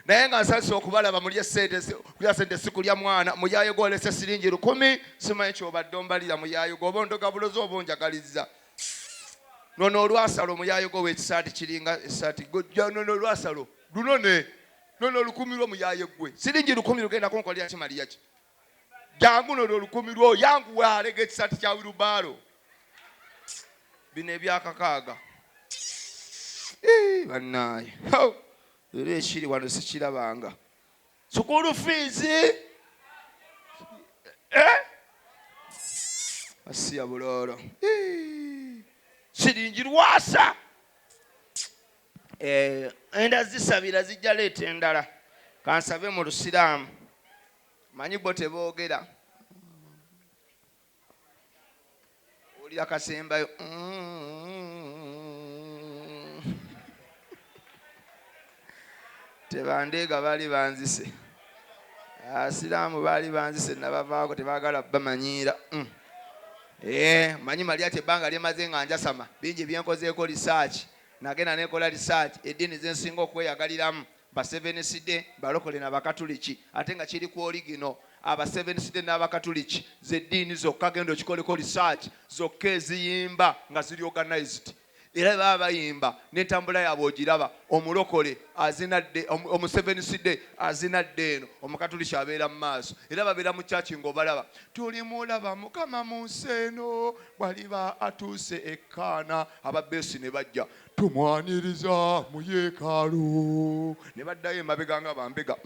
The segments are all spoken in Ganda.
Naye nga nsanyuse okubalaba. Mulye sente, kulya sente si kulya mwana. Muyaye gwolese siringi 1000, simanyi kyobadde ombalira. Muyaye gwe, oba ondoga bulozi oba onjagalizza. Nono olwasalo omuyaye gwe wekisaati kiringa esaati gojja. Nono olwasalo lunone, nono 1000 lwo. Muyaye gwe, siringi 1000 lugenda kunkolera kimaliya ki? Jangu nono 1000 lwo, yanguwa alega ekisaati kya wirubaalo bino ebyakakaaga. Bannaaye, era ekiri wano sikirabanga. School fees, eh? Asiya buloolo, siringi lwasa. Eh, enda zisabira zijja leeta endala. Kansabe mu Lusiraamu, manyi bo teboogera. Owulira kasembayo. Tebandeega, baali banzise. Asiraamu baali banzise, nabavaako, tebaagala bamanyiira. Eh, manyi mali ati ebbanga lyemaze nga njasama bingi byenkozeeko research. Nagenda nekola research eddiini zensinga okweyagaliramu, Baseventh Day, balokole nabakatuliki, ate nga kiri ku original. Abaseventh Day n'Abakatuliki zeddiini zokka, genda okikoleko research, zokka eziyimba nga ziri organized. Era baba bayimba n'entambula yaabwe ogiraba. Omulokole azinadde, omuseventh Day azinadde eno, omukatuliki abeera mu maaso. Era babeera mu kyaki ng'obalaba, tulimulaba Mukama mu nsi eno bwaliba atuuse ekkaana. Ababeesi ne bajja, tumwaniriza mu yeekaalu, ne baddayo emabega nga bambega.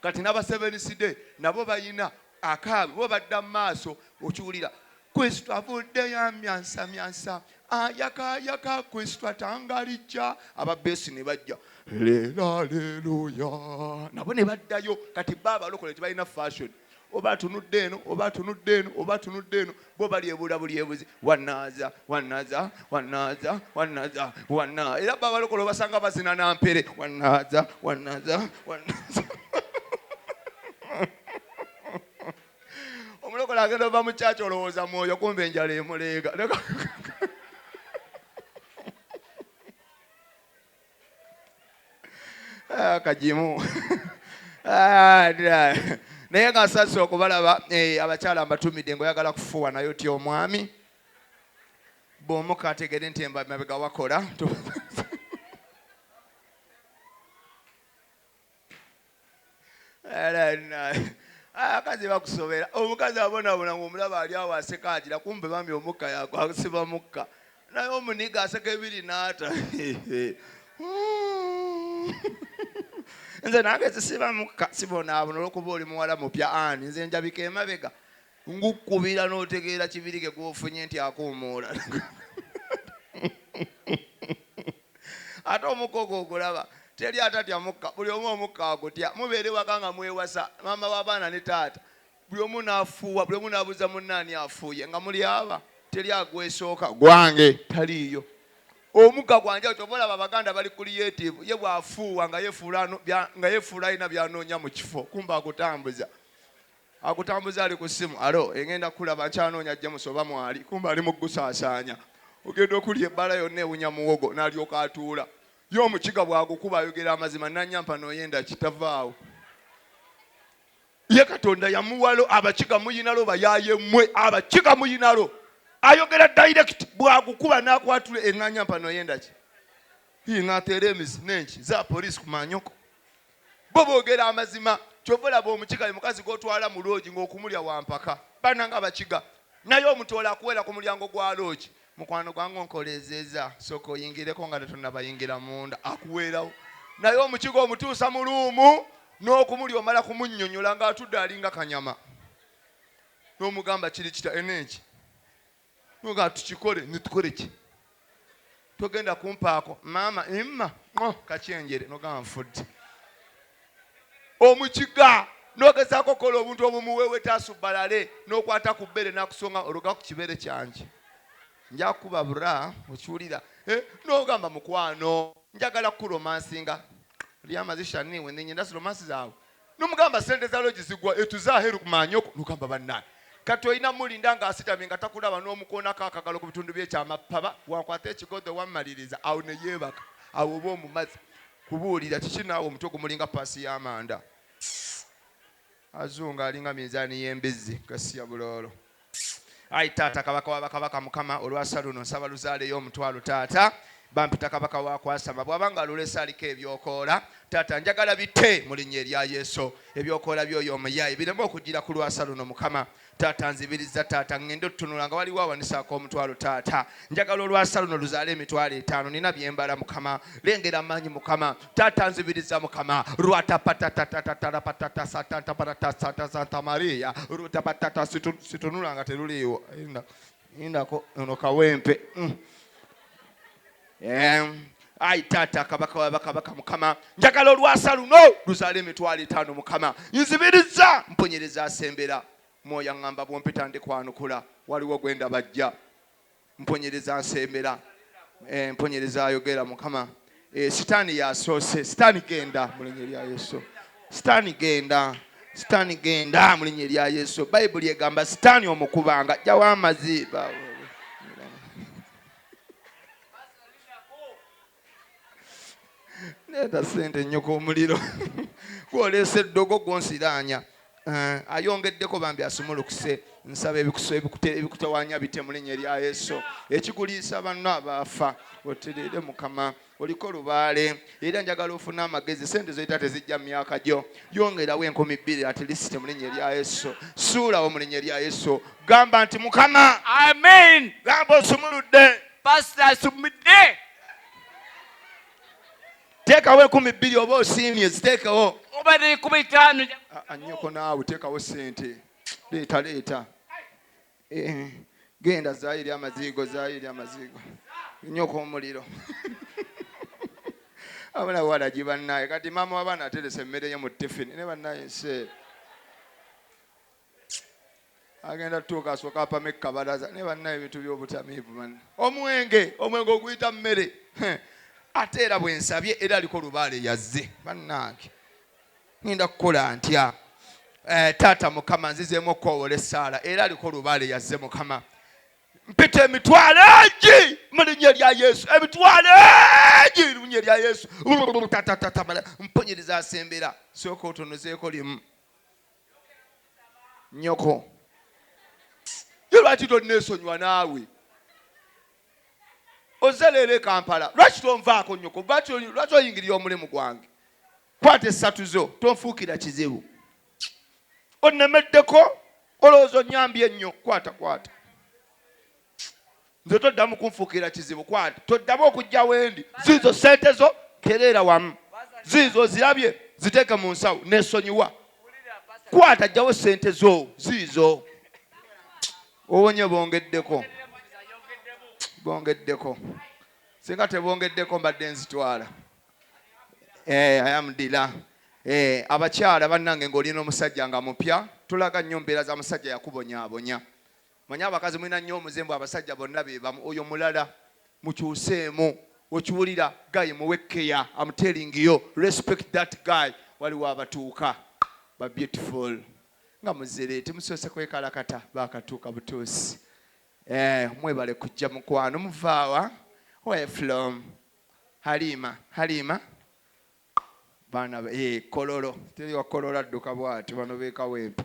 Kati n'Abaseventh Day nabo bayina akaabwe, bo badda mu maaso. Okiwulira, Kristo avuddeyo amyansamyansa, ayakayaka, Kristo atangalijja. Ababeesi ne bajja, leero aleluya, nabo ne baddayo. Kati ba abalokole tebalina fashion, oba atunudde eno, oba atunudde eno, oba atunudde eno, bo balyebula bulyebuzi, wanaaza wanaaza wanaaza wanaaza wana. Era ba abalokole obasanga bazina nampere, wanaaza wanaaza wanaaza. Omulokole agenda ova mu kyaki, olowooza mwoyo, kumba enjala emuleega. Ah, kagimu. Ah, naye nga nsanyuse okubalaba. Eh, abakyala mbatumidde ngaoyagala kufuuwa naye otya omwami bw'omuka ategere nti mabega wakola. Abakazi bakusobera. Omukazi abonabona ngaomulaba ali awo aseka agira, kumbe bambi omukka yakwasiba mukka, naye omuniga aseka ebiri naata. Nze nange zisiba mukka, sibonaabona olwokuba oli muwala mupya. Ani nze njabika emabega ngukubira n'otegeera kibirige gwofunye nti akuumuula. Ate omukka ogwo ogulaba, teri atatya mukka, buli omu omukka agutya. Mubeere waka nga mwewasa, maama w'abaana ne taata, buli omu n'afuuwa, buli omu n'abuuza munnaani afuuye nga muli aba, teri agwesooka gwange taliiyo. Omukka gwanjawulo, kyova olaba Abaganda bali creative. Ye bw'afuuwa nga yefuula alina byanoonya mu kifo, kumba akutambuza, akutambuza ali ku ssimu, "Alo, engenda kulaba, nkyanoonya James oba mwali," kumba ali mu gusaasaanya. Ogenda okulya ebbala yonna ewunya muwogo, n'alyoka atuula. Ye Omukiga bw'agukuba ayogera amazima, nanyampa noyenda kitavaawo. Ye Katonda yamuwalo. Abakiga muyinalo, bayaye mmwe Abakiga muyinalo. Ayogera direct, bw'agukuba n'akwatula enanyampa noyenda ki, nateera emizi nenki za poliisi kumanyoko. Bo boogera amazima, kyova olaba Omukiga ye mukazi gw'otwala mu loogi ng'okumulya wampaka. Bananga Abakiga, naye Omutoola akuweera ku mulyango gwa loogi, "Mukwano gwange, onkoleezeza, sooka oyingireko," nga tetonnabayingira munda akuweerawo. Naye Omukiga omutuusa mu room n'okumulya omala kumunnyonnyola ng'atudde alinga kanyama, n'omugamba kiri kita enenki, nga tukikole nitukole ki, togenda kumpaako maama imma kakyenjere, nogamba nfudde. Omukiga nogezaako okukola obuntu obumuweeweta asubalale, n'okwata ku bbere n'akusonga oluga ku kibeere kyange, nja kuba bra okiwulira. Eh, n'ogamba mukwano njagala kuromansinga lyamazisha niwe nenyenda romance zaabwe, nomugamba sente za lodge zigwa etuze aheru kumanyoko, nogamba bannaye kati olina mulinda ng'asitamye nga takulaba, n'omukoonako akagalo ku bitundu byekyamapaba, wankwata ekigodo wammaliriza awo ne yeebaka. Awo oba omumazi kubuulira kiki naawe omutwe gumulinga paasi y'amanda. Azunga alinga minzaani y'embizzi gasiya buloolo. Ayi taata kabaka wa bakabaka mukama olwasa luno nsaba luzaaleyo omutwalo taata bampita kabaka wa kwasama bw'aba nga alulese aliko ebyokoola taata njagala bite mu linnya erya Yesu ebyokoola by'oyo omuyaaye bireme okugira ku lwasa luno mukama Taata nzibiriza taata ngende otutunula nga waliwo awanisaako omutwalo taata njagala olwasa luno luzaale emitwalo etaano nina byembala mukama lengera amaanyi mukama taata nzibiriza mukama rwatapatatatatalapatatatasantaparatatatasanta maria rutapatata situnula nga teruliiwo indako ono kawempe mm. Ayi taata kabaka wa bakabaka mukama njagala olwasa luno luzaala emitwalo etaano mukama nzibiriza mponyereza asembera mwoyo aŋŋamba bwompita ndikwanukula waliwo gwenda bajja mponyereza nsembera eh, mponyereza ayogera mukama eh, sitaani yasoose sitaani genda mu linnya erya yesu sitaani genda sitaani genda mu linnya erya yesu bayibuli egamba sitaani omukubanga jjawo amazi leeta sente nnyoko omuliro gwoleese eddogo gwonsiraanya eh, ayongeddeko bambi asumulukuse nsaba ebikuso ebikutawanya bite mu linnya erya yesu ekikuliisa banno abaafa otereere mukama oliko lubaale era njagala ofune amagezi sente zoyita tezijja mu myaka gyo yongerawo 2000 at least mu linnya erya yesu suulawo mu linnya erya yesu gamba nti mukama amen gamba osumuludde pastor asumudde teekawo 2000 oba osiimye ziteekewo oba 50 anyoko naawe teekawo sente leeta leeta eh, genda zaayo eri amaziigo zaayo eri amaziigo nyoka omuliro abala walagi bannaye kati maama wabaana ateresa emmere ye mu tifini ne bannaye nsi agenda tuuka asooka apame kabalaza ne bannaye ebintu by'obutamiivu banna omwenge omwenge oguyita mmere ate era bwe nsabye era aliko lubaale yazze bannange ngenda kukola ntya eh, taata mukama nzizeemu okukowola essaala era aliko lubaale yazze mukama mpita emitwalo egi mu linnya lya yesu emitwalo egi mu linnya lya yesu tatatamala mponyereza asembera sooka otunuzeeko limu nyoko ye lwaki tonneesonyiwa naawe ozze leero e kampala lwaki tonvaako nyoko lwaki oyingirira omulimu gwange kwata essatu zo tonfuukira kizibu onnemeddeko olowooza onyambye ennyo kwata kwata nze toddamu kunfuukira kizibu kwata toddamu okujja wendi ziizo sente zo tereera wamu ziizo ozirabye ziteeke mu nsawo nesonyiwa kwata jjawo sente zo ziizo owonye bongeddeko bongeddeko singa tebongeddeko mbadde nzitwala Eh, I am dila. Eh, abakyala bannange ng'oli n'omusajja nga mupya tulaga nnyo mbeera za musajja yakubonyaabonya manye abakazi mulina nnyo omuze mbu abasajja bonna be bamu oyo mulala mukyuseemu okiwulira guy muwe care I'm telling you respect that guy waliwo abatuuka ba beautiful nga muzere temusoose kwekalakata bakatuuka butuusi eh, mwebale kujja mukwano muvaawa where from Halima, Halima baana eh, kololo teri wa kololo adduka bwati bano bekawempe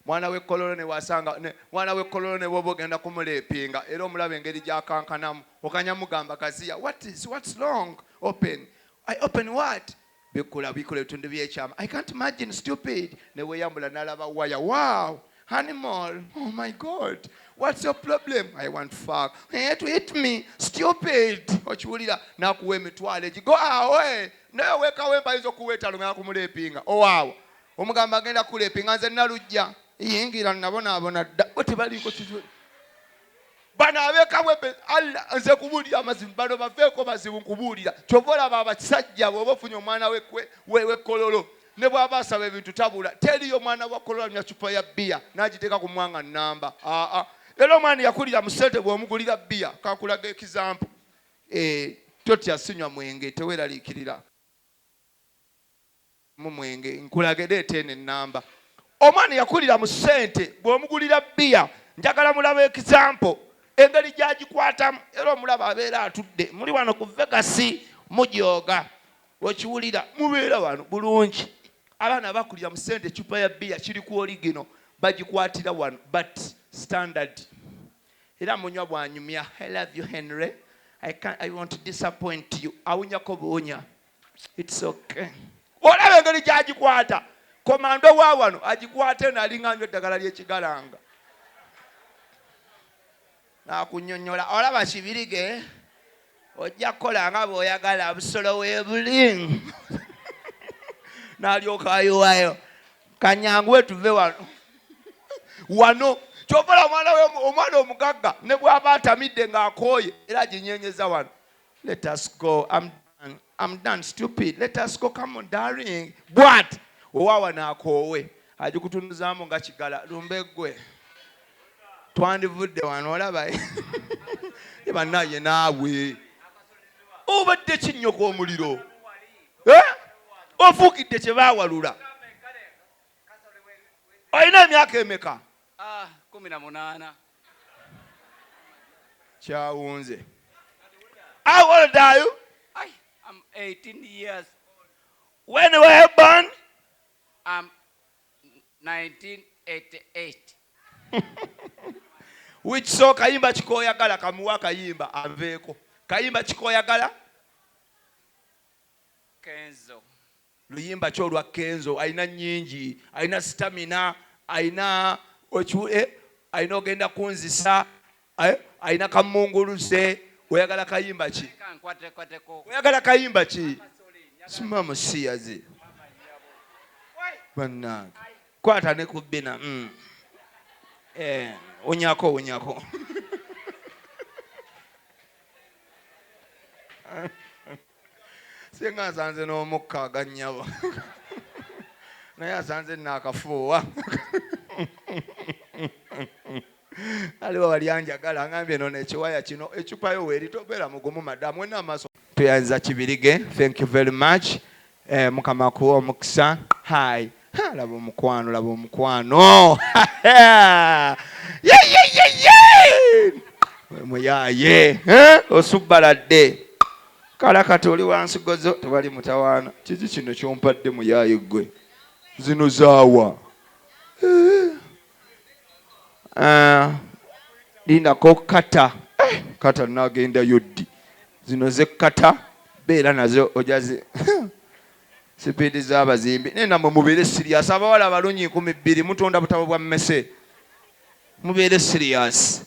mwana w'ekkololo ne wasanga ne mwana w'ekkololo ne bwoba ogenda kumuleepinga era omulaba engeri gy'akankanamu okanya mugamba kaziya what is what's wrong open I open what bikula bikula ebitundu by'ekyama I can't imagine stupid ne weeyambula n'alaba waya wow animal oh my god what's your problem I want fuck hey, to hit me stupid okiwulira nakuwa emitwalo egigo awe naye owekawempa ayinza okuwa etaano nga kumuleepinga owaawo omugamba agenda kuleepinga nze nalujja yingira nabonaabona dda bo tebaliiko kizu bano abekawempe Allah nze kubuulira amazima bano baveeko bazibu nkubuulira kyova olaba abasajja bwoba ofunye omwana wekkololo ne bwaba asaba ebintu tabula teriyo mwana wa kololo anywa cupa ya bbiya n'agiteeka ku mwanga nnamba aa era omwana yakulira mu ssente bw'omugulira bbiya kakulaga ekizampo eh, totya sinywa mwenge teweeraliikirira mu mwenge nkulage leeta eno ennamba omwana yakulira mu ssente bw'omugulira bbiya njagala mulaba ekizampo. Engeri gy'agikwatamu era omulaba abeera atudde. Muli wano ku Vegas mujooga. Okiwulira mubeera wano bulungi. Abaana bakulira mu ssente eccupa ya bbiya kiri ku oligino bagikwatira wano but standard. Era munywa bwanyumya I love you Henry. I can't, I won't disappoint you. Awunyako buwunya. It's okay. Olaba engeri gy'agikwata. Komando wa wano agikwata eno alinga anywa eddagala ly'ekigalanga. Nakunyonyola olaba kibirige ojja kukola nga bw'oyagala busolo weebuli. N'alyoka ayiwayo. Kanyanguwe tuve wano. Wano ky'ovola omwana we omwana omugagga ne bw'aba atamidde ng'akooye era aginyenyeza wano. Let us go. I'm done. I'm done, stupid. Let us go. Come on, darling. Bw'ati owa wano akoowe agikutunuzaamu nga kigala lumbe ggwe. Twandivudde wano olaba ye bannaye naawe obadde kinyoka omuliro eh? Ofuukidde kye baawalula. Olina emyaka emeka? 18. Kyawunze. How old are you? I'm 18 years old. When were you born? I'm 1988. Which so kayimba kikoyagala kamuwa kayimba aveeko. Kayimba kikoyagala? Kenzo. Luyimba ki olwa Kenzo? Alina nnyingi, alina stamina, alina alina ogenda kunzisa, alina kamunguluze. Oyagala kayimba ki? Oyagala kayimba ki? Sima musiyazi. Bannange. Kwata ne ku bbina. Unyako, unyako. Singa nsanze n'omukka agannyabo. Naye asanze nnaakafuuwa. Aliwo wali anjagala ngambye nono ekiwaya kino eccupa yo weeri tobeera mugumu madamu wenna amaaso. Tuyanza Kibirige, thank you very much. Mukama akuwe omukisa. Hi. Ha, laba omukwano, laba omukwano. Ye, ye, ye, ye. Muyaaye, eh? Osubbaladde. Kala kati oli wansigozo tewali mutawaana. Kiki kino ky'ompadde muyaaye ggwe? Zino zaawa. Lindako kata. Kata nagendayo ddi? Zino ze kata beera nazo ojazi. Sipiidi z'abazimbi. Naye nammwe mubeere serious. Abawala abalungi 2000 mutunda butabo bwa mmese. Mubeere serious.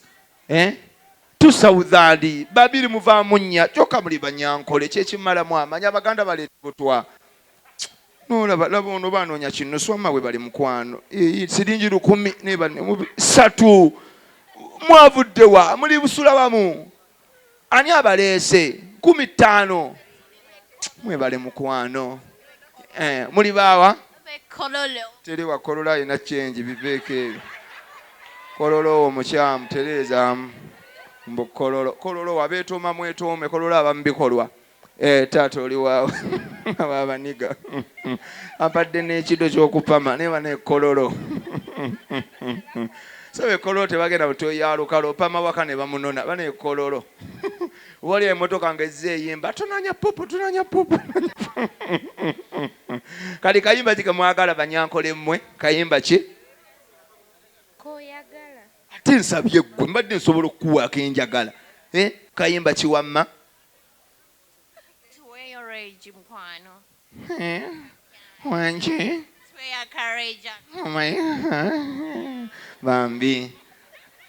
2000 babiri muvaamu nnya kyokka muli banyankole kyekimalamu amaanyi. Abaganda baleeta butwa. Nolaba laba ono banoonya kinusu wamma bwe bali mukwano. Siringi 1000 ne bane mubi 3. Mwavudde wa? Muli busula wamu. Ani abaleese? 15. Mwebale mukwano. Muli baawa? Kololo. Teri wa Kololo alina change biveeko ebyo. Kololo owo mukyamu tereezaamu. Mbu Kololo. Kololo wabeetuuma mwetuume Kololo aba mu bikolwa. Taata oli waawe. Ababaniga. Ampadde n'ekido ky'okupama naye bana Kololo. So Kololo tebagenda butoyi lukalo opama waka ne bamunona bana Kololo. Wali emmotoka ng'ezze eyimba tunoonya pupu tunoonya pupu. Kali kayimba ki ke mwagala banyankole mmwe? Kayimba ki? Koyagala. Ate nsabye ggwe mbadde nsobola okukuwaako enjagala. Kayimba ki wamma? Tuweeyo rage mukwano. Wangi? Tuweeyo courage. Oh my God. Bambi.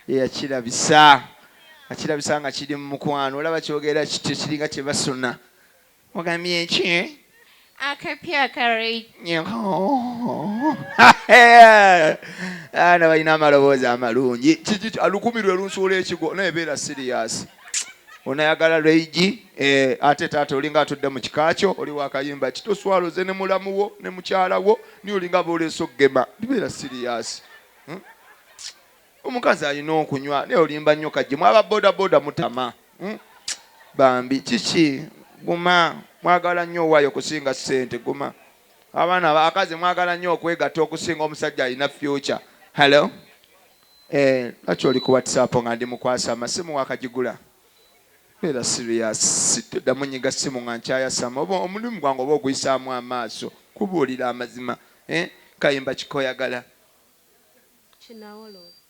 Yakirabisa. Akirabisa nga kiri mu mukwano. Olaba kyogera kityo kiringa kye basuna. Ogambye ki? Akapya courage. Abaana balina amaloboozi amalungi. Kiki 1000 lwe lunsuula ekigwo naye beera serious. Onayagala rage, ate taata olinga atudde mu kika kyo, oli wa kayimba ki? Toswaloze ne mulamu wo ne mukyala wo, niye olinga booleese okugema. Beera serious. Omukazi alina okunywa naye olimba nnyo kajje. Aba boda boda mutama. Bambi kiki? Guma. Mwagala nnyo owaayo okusinga ssente, guma. Abaana abakazi mwagala nnyo okwegatta okusinga omusajja alina future. Hello? Eh, lwaki oli ku whatsapp nga ndi mukwasama simu wakagigula beera serious sitoddamu nyiga simu nga nkyayasama oba omulimu gwange oba oguyisaamu amaaso kubuulira amazima eh, kayimba kikoyagala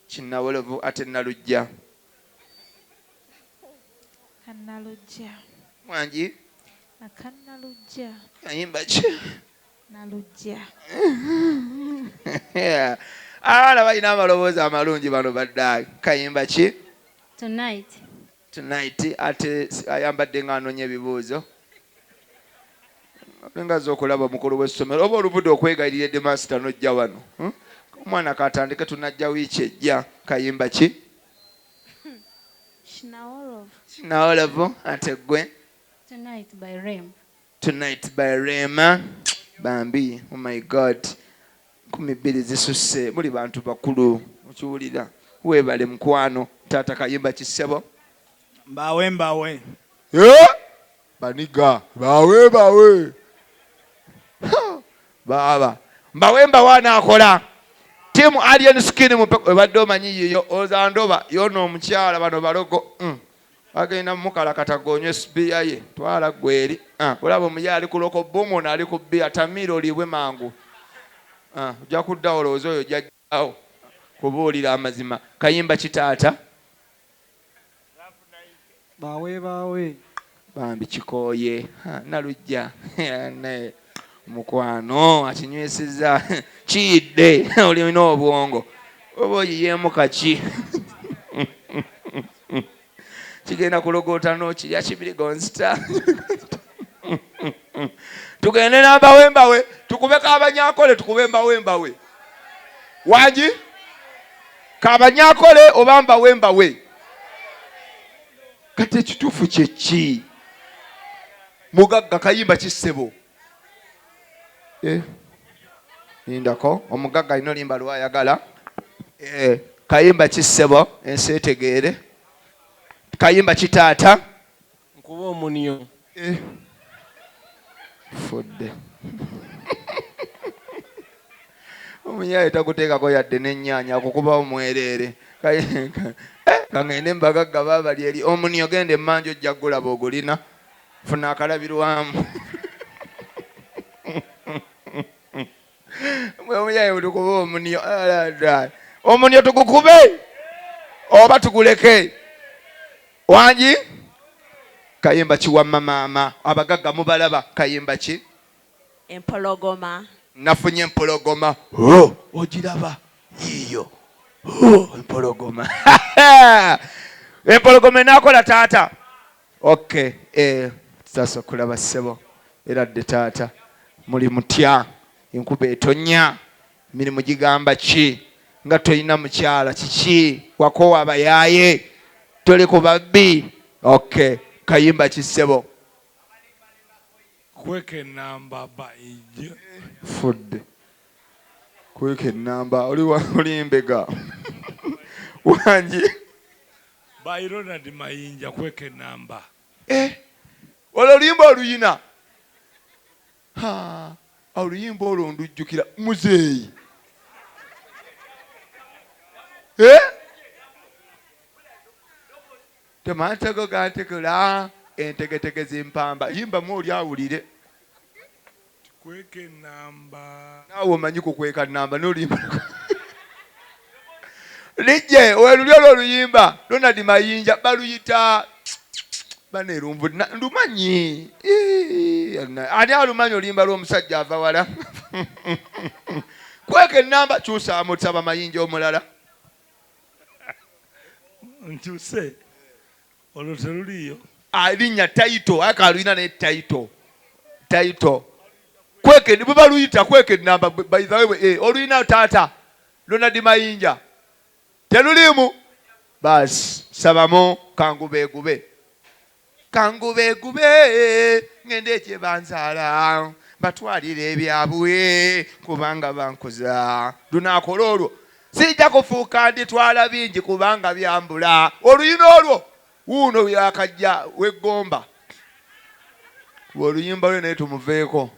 Kinawolovu ate Nalujja. Kanalujja. Wangi? Akanalujja. Kayimba ki? Nalujja. Abaana balina amaloboozi amalungi bano baddayi. Kayimba ki? Tonight. Tonight ate ayambadde ng'anoonya ebibuuzo. Olinga azze okulaba omukulu w'essomero oba oluvudde okwegayirira headmaster n'ojja wano. Hmm? Omwana katandike tunajja wiiki ejja. Kayimba ki? Kinawolovu. Kinawolovu ate gwe? Tonight by Rema. Tonight by Rema. Bambi, oh my God. 20 zisusse muli bantu bakulu okiwulira. Weebale mukwano. Taata kayimba ki ssebo? Mbawe mbawe. Eh? Baniga bawe bawe. Baaba mbawe mbawe anaakola. Team Alien Skin mupe ebadde omanyi yiyo ozandoba yono omukyala bano balogo. Agenda mukalakata gonywe sbiya ye twala gweri. Olaba omuya ali ku loko bomu ono ali ku bbiya tamiira oliibwe mangu. Ojja kuddawo olowooza oyo jajjawo kubuulira amazima. Kayimba kitaata. Bawe bawe. Bambi kikooye. Nalujja. Ne mukwano akinywesezza kiyidde olina obwongo oba oyiyeemu kaki kigenda kulogoota n'okirya kibirigonzita. Tugende n'ambawembawe tukube kabanyakole tukube mbawembawe wangi kabanyakole oba mbawembawe. Kati ekituufu kye ki? Mugagga kayimba ki ssebo? Eh, lindako omugagga alina olimba lwayagala. Eh, kayimba ki ssebo ensi etegeere. Kayimba ki taata? Nkuba omunyo. Eh, fudde omunyaye takuteekako yadde n'ennyaanya akukubawo mwereere. Kangende mbagagga baabali eri omunyo genda emmanja ojja kugulaba ogulina funa akalabirwamu. Omunyaye tukube omunyo. Omunyo tugukube oba tuguleke? Wangi kayimba kiwamma maama abagagga mubalaba kayimba ki? Empologoma. Nafunye empologoma. Ogiraba yiiyo empologoma. Empologoma enaakola taata. Okay, sasa okulaba ssebo era dde taata muli mutya enkuba etonya emirimu gigamba ki nga tolina mukyala kiki wakoowa abayaaye toli ku babbi. Okay, kayimba ki ssebo? Kweka enamba ba ijja. Fudde. Kweka enamba oli oli mbega. Wangi. By Ronald Mayinja kweka enamba. Eh, olwo oluyimba oluyina. Ha, oluyimba olwo ndujjukira muzeeyi. Eh? Temantego gantekula entegetege zimpamba. Yimbamu oli awulire. Kweka enamba. Naawe omanyi kukweka namba n'oluyimba. Lijje weluli olwo oluyimba Ronald Mayinja baluyita banerumvu ndumanyi. Ani alumanyi oluyimba lw'omusajja ava wala? Kweka enamba kyusaamu saba Mayinja omulala. Nkyuse olwo teruliiyo. Linnya title aka aluyina naye title. Title. Kweke bwe baluyita kweka enamba by the way oluyina taata Ronald Mayinja teruliimu. Basi sabamu kangubegube. Kangubegube ngende gye banzaala batwalire ebyabwe kubanga bankuza. Lunaakola olwo sijja kufuuka nditwala bingi kubanga byambula. Oluyina olwo wuuno yakajja weggomba oluyimba lwe naye tumuveeko.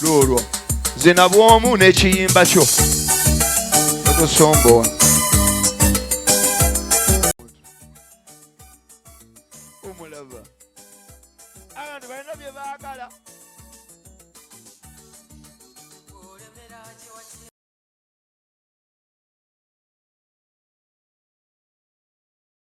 Lwolwo zina bwomu n'ekiyimba kyo. Totusumbuwa. Omulaba. Abantu balina bye baagala.